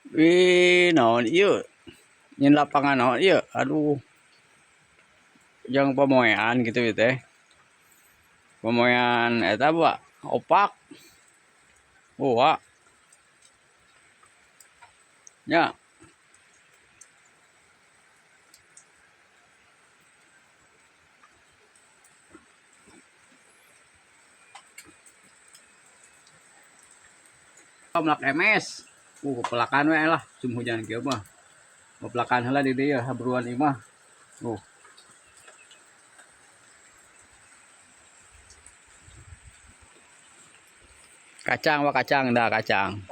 Wih, naon ieu? Nyin lapangan naon ieu? Aduh. Jang pamoean gitu ieu teh. Pamoean eta ba opak. Oh, wa. Nya. Melak MS. Pelakan we lah, cum hujan kieu mah. Pelakan heula di dieu habruan ieu mah. Kacang wa kacang dah kacang.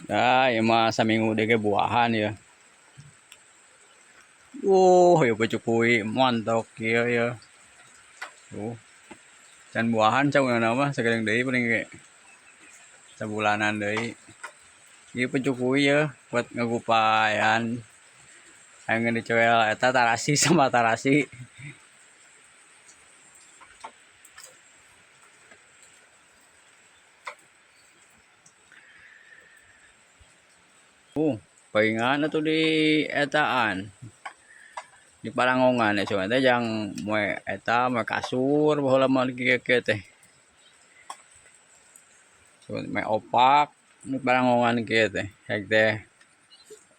Dah, ieu mah saminggu deui ge buahan ya. Ieu pacukui montok kieu ya. Can buahan cauna mah sagedeung deui paling ge. Sabulanan deui. Ieu pacukui ya buat ngagupayan. Hayang dicoel eta tarasi sama tarasi. Paingan atuh di etaan. Di Parangongan ya teh jang moe eta moe kasur baheula mah kieu kieu teh. Moe opak di Parangongan kieu teh. Hek teh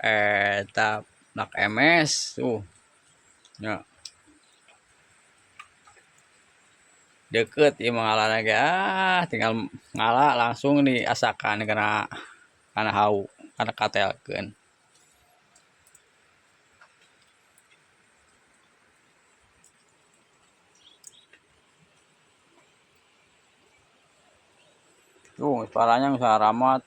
eta nak MS tuh. Ya. Deket ieu mah ngalana ge, tinggal ngala langsung diasakan kana hau, kana katelkeun. Tuh, parahnya misalnya ramat.